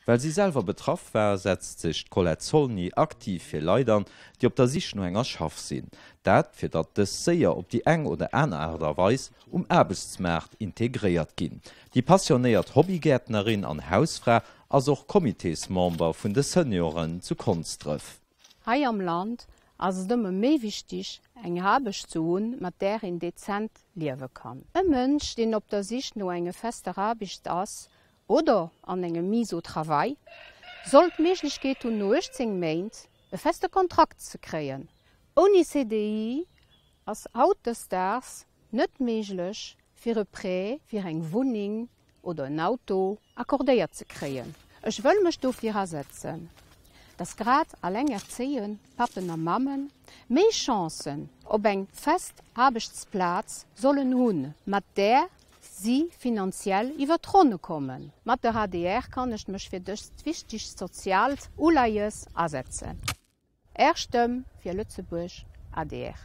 Well si selwer betraff war, setzt sech d'Colette Zolny aktiv fir Leit an, déi op der Sich no enger Schaff sinn. Dat, fir datt dës séier op déi eng oder aner Aart a Weis um Aarbechtsmaart integréiert ginn. Déi passionéiert Hobbygäertnerin an Hausfra ass och Comitésmember vun de Senioren zu Konsdref. Hei am Land ass et ëmmer méi wichteg, eng Aarbecht ze hunn, mat där een dezent liewe kann. E Mënsch, deen op der Sich no enger fester Aarbecht ass oder an engem Mise au travail, soll d'Méiglechkeet hunn no 18 Méint e feste Kontrakt ze kréien. Ouni CDI ass hautdesdaags net méiglech fir e Prêt fir eng Wunneng oder en Auto accordéiert ze kréien. Ech wëll mech dofir asetzen, dass grad allengerzéiend Pappen a Mammen méi Chancen op eng fest Aarbechtsplaz sollen hunn, mat där si finanziell iwwer d'Ronne kommen. Mat der adr kann ech mech fir dëst wichtegt soziaalt Uleies asetzen. Är Stëmm fir Lëtzebuerg, adr.